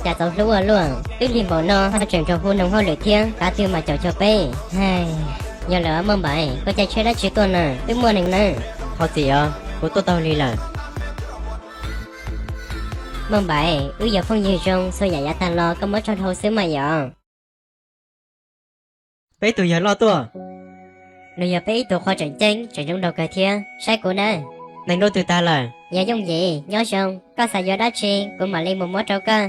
Cas txaus hlub ua luaj, twb lig npaum no ho tseem raug hu noog hauj lwm thiab, kav twg mas caum cuag peb. Yog lawm Maj Npaim, koj caij tsheb dab tsi tuaj na, twb muaj neeg na. Thov txim os, kuv tuaj tau lig lawm. Maj Npaim, wb yog phooj ywg zoo, txhua yam yav tag los koj muab tso dhau xwb mas yom. Peb tus yawg loj tuaj. Nws yog peb ib tug qhua tseem ceeb tseem zoo nraug kawg thiab, saib kuv na. Neeg nruab twg tag lawm? Yog Yooj Yim, nyob zoo, koj xav yuav dab tsi kuv mam li mus muab rau koj.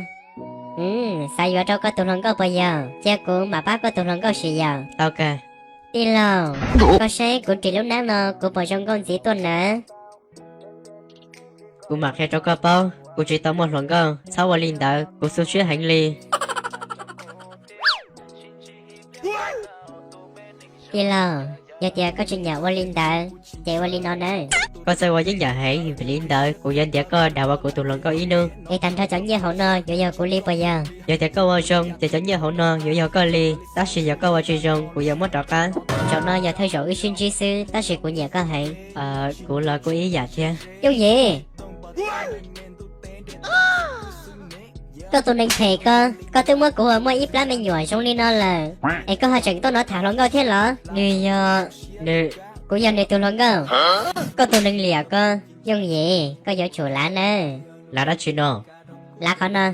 Xav yuav rau koj tus hluas nkauj puas yog? Cia kuv mam pab koj tus hluas nkauj sim yom. Tau kawg. Tij laug, koj saib kuv ris lub hnab no kuv puas zoo nkauj ntxiv tuaj na? Kuv mam qhia rau koj paub, kuv tsis tau muaj hluas nkauj, txhob ua li ntawd, kuv xu siab heev li. Tij laug, yog tias koj tsis nyiam ua li ntawd, ces ua li no nawb. Koj txawj ua yeeb yam heev, vim li ntawd kuv yuav ntiav koj dag ua kuv tus hluas nkauj ib hnub. Es tag nrho cov nyiaj hauv no yuav yog kuv li puas yog? Yog tias koj ua zoo ces cov nyiaj hauv no yuav yog koj li, tab sis yog koj ua tsis zoo kuv yuav muab rov qab. Zaum no yog thawj zaug wb sib ntsib xwb tab sis kuv nyiam koj heev. Kuv los kuj ib yam thiab. Yooj Yim, koj tus neeg phem ko, koj twb muab kuv ua muaj ib plab me nyuam zoo li no lawm, es koj ho tseem tuaj no tham hluas nkauj thiab los? Nws yog, nws, kuv yog nws tus hluas nkauj. Koj tus neeg liam ko. Yooj Yim, koj yuav tsum lav nawb. Lav dab tsi no? Lav qhov no.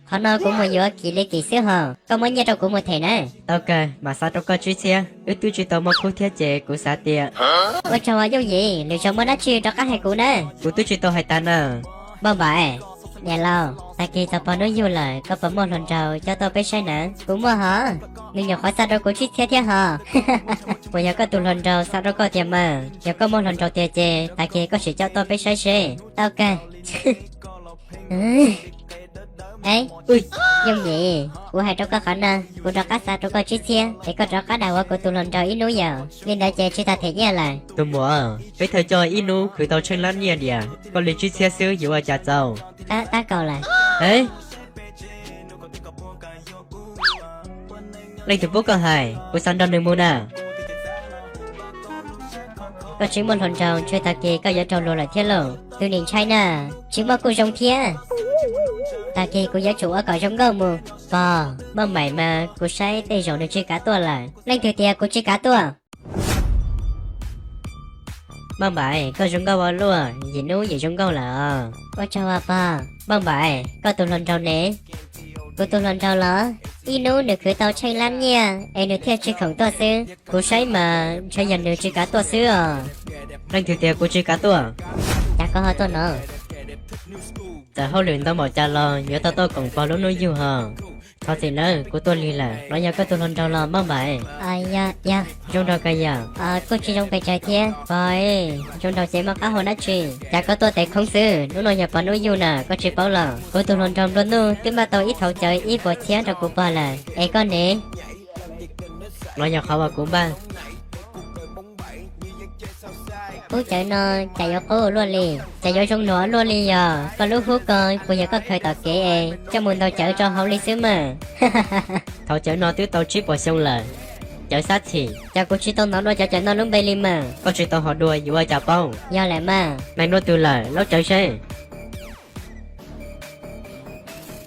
Qhov no kuv mus yuav kim li kim xwb hos, koj muab nyiaj rau kuv mus them nawb. Tau kawg, mam xa rau koj tsib txhiab, wb twb tsis tau muaj khub thiab ces kuv xav tias. Ua tsaug Yooj Yim, lwm zaus muaj dab tsi rov qab hais kuv nawb. Kuv twb tsis tau hais tas na. Npauj Npaim, niam laus, tag kis txog pog hnub yug lawm koj puas muaj hluas nraug coj tuaj peb saib nawb? Kuv muaj hos, nws nyuam qhuav xa rau kuv tsib txhiab thiab hos. Puas yog koj tus hluas nraug xa rau koj tiag mas? Yog koj muaj hluas nraug tiag ces tag kis koj sim coj tuaj peb saib seb. Tau kawg. Yooj Yim, kuv hais rau koj qhov no, kuv rov qab xa rau koj tsib txhiab es koj rov qab dag ua kuv tus hluas nraug ib hnub yom. Li ntawd ces tsis tas them nyiaj lawm. Tus muam, peb thawj coj ib hnub khwv tau tsheej lab nyiaj diam, koj li tsib txhiab xwb yuav ua cas txaus? Tab kaum lawm. Leej twg pub koj hais, kuv xav nrog nws mus na. Koj tsis muaj hluas nraug ntshe tag kis koj yuav raug luag lawm thiab lauj. Tus nim ntshai na, tsis muaj kuj zoo thiab. Tag kis kuv yuav tsum ua kom zoo nkauj mus. Pog, Npauj Npaim mas kuv saib tej zaum nws tsis kav tuaj lawm. Leej twg tias kuv tsis kav tuaj? Npauj Npaim, koj zoo nkauj ua luaj, yim hnub yim zoo nkauj lawm os. Ua tsaug os pog. Npauj Npaim, koj tus hluas nraug ne? Kuv tus hluas nraug los? Ib hnub nws khwv tau tsheej lab nyiaj es nws thiaj tsis khoom tuaj xwb. Kuv saib mas ntshe yog nws tsis kav tuaj xwb os. Leej twg tias kuv tsis kav tuaj? Cas koj ho tuaj no? Txawm hauj lwm ntau npaum cas los yuav tau tuaj koom pog lub hnub yug hos. Thov txim nawb, kuv tuaj lig lawm. No yog koj tus hluas nraug los Npauj Npaim? Yog, yog. Zoo nraug kawg yom? Kuj tsis zoo pes tsawg thiab. Pog, zoo nraug ces muaj qab hau dab tsi? Cas koj tuaj tes khoob xwb? Hnub no yog pog hnub yug na, koj tsis paub los? Kuv tus hluas nraug nplua nuj twb npaj tau ib thauv cawv ib puas txhiab rau kuv pog lawm. Es koj ne? No yog qhov uas kuv npaj. Hub cawv no cas yuav qub luaj li, cas yuav zoo nraug luaj li yog? Koj lub hub ko puas yog koj khaws tom kev es coj mus ntaus cawv rau hauv li xwb mas. Thauv cawv no twb tau tsib puas xyoo lawm. Cawv xab txhim. Cas kuv tsis tau hnov dua cov cawv no lub npe li mas? Koj tsis tau haus dua yuav ua cas paub? Yog lawm mas. Neeg dua twg lawm, laub cawv seb.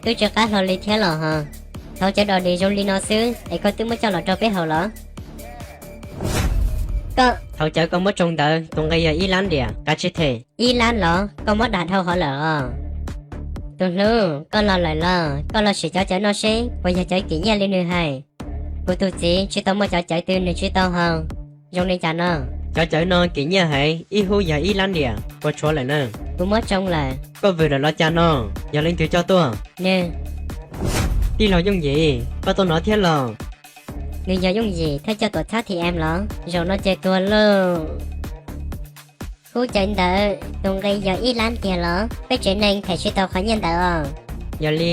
Twb tsis qab hlo li thiab los hos. Thauv cawv dog dig zoo li no xwb es koj twb muab coj los rau peb haus los? Thauv cawv koj muab tsoo ntawd tus nqi yog ib lab diam, kav tsij them. Ib lab los? Koj muab dag dhau hov lawm os. Tus hlub, koj los lawm los? Koj los sim cov cawv no seb puas yog cawv kim nyiaj li nws hais. Kuv tus txiv tsis tau muaj cov cawv twg nws tsis tau haus. Zoo li cas no? Cov cawv no kim nyiaj heev, ib hub yog ib lab diam, puas tshuav lawm na? Kuv muab tsoo lawm. Koj vwm lawm los cas no? Yog leej twg coj tuaj? Nws. Tij laug Yooj Yim, koj tuaj no thiab los? Nws yog Yooj Yim thawj coj tuam txhab T M los? Zaum no ces tuag lauj. Hub cawv ntawd tus nqi yog ib lab tiag los? Peb tsev neeg them tsis tau qhov nyiaj ntawd os. Yog li